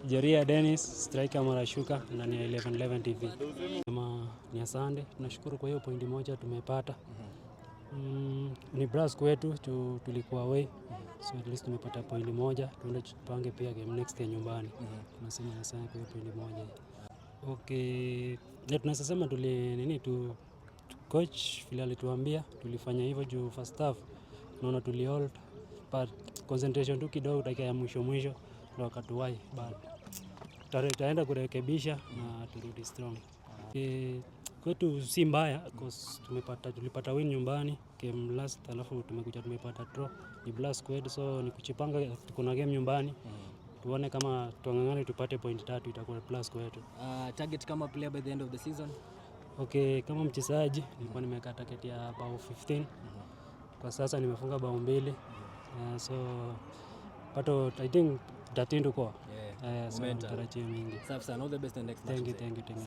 Jeria Dennis, striker Marashuka ndani ya 1111 TV. Kama ni asante, tunashukuru kwa hiyo pointi moja tumepata. Ni plus kwetu tulikuwa away, so at least tumepata pointi moja, tuende tupange pia game next ya nyumbani. Tunasema asante kwa hiyo pointi moja. Okay, na tunaweza sema tuli nini tu coach vile alituambia tulifanya hivyo juu first half naona tuli hold, but concentration tu kidogo dakika ya mwisho mwisho ndo wakatuwai, but tutaenda kurekebisha na turudi strong. Kwetu si mbaya 'cause tulipata win nyumbani game last, alafu tumekuja tumepata draw, ni plus kwetu, so ni kujipanga, kuna game nyumbani, tuone kama tuang'ang'ane tupate point tatu, itakuwa plus kwetu. Target kama player by the end of the season? Okay, kama mchezaji nilikuwa nimeweka target ya bao 15. Kwa sasa nimefunga bao mbili. So pato I think 13 tuko. So Momentum. tarajio mingi. Safi sana. All the best in the next match. Thank you, thank you, thank you.